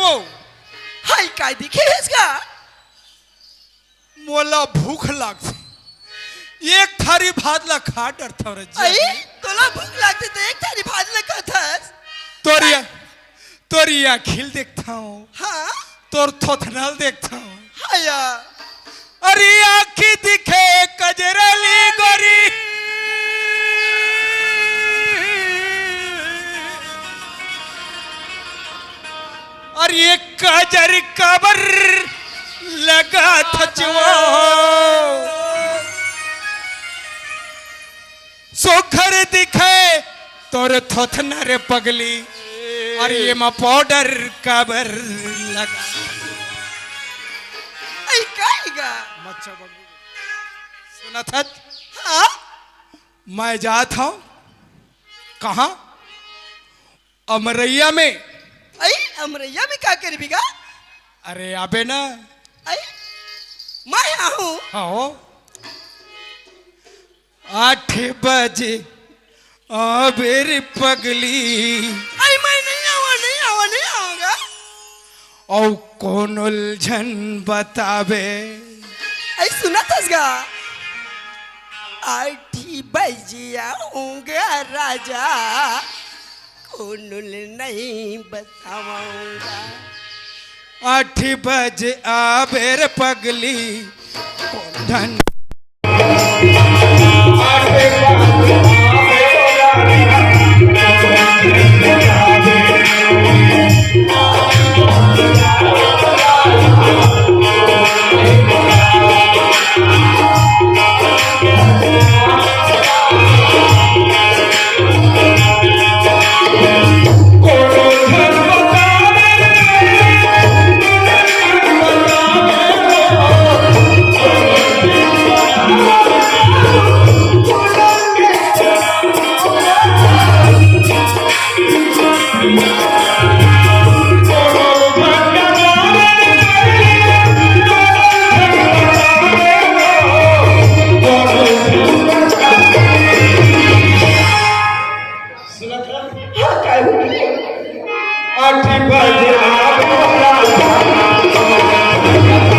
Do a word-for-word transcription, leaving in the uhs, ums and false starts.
हाय, काय दिखे हस गा? मोला भूख लागथे, एक थारी भात ला खा डरथव रे जी। अई, तोला भूख लागथे त एक थारी भात ला खाथस? तोरी, तोरी आँखी ल देखथव। हाँ। तोर थोथना ल देखथव। हाया। अरे आँखी दिखे कजरली गोरी। अरे ये काजर काबर लगाथस वो? सुघर दिखे तोर थोथना रे पगली। अरे ये मा पाउडर काबर लगा? अई, काय गा? मच्छा बगली। सुनत हस? हाँ? मैं जात हँव। कहाँ? अमरैया में। अई, अमरैया में का करबे गा? अरे, आबे ना। अई, मैं आहूँ। हाँ हो। आठ बजे आबे रे पगली। अई, मैं नइ आँव, नइ आँव, नइ आँव गा। अउ कोनो ल झन बताबे। अई, सुनत हस गा? आठ बजे आँव गा राजा, कोनो ल नइ बतावँव गा। आठ बजे आबे रे पगली, कोनो झन आठ बजे आठ बजे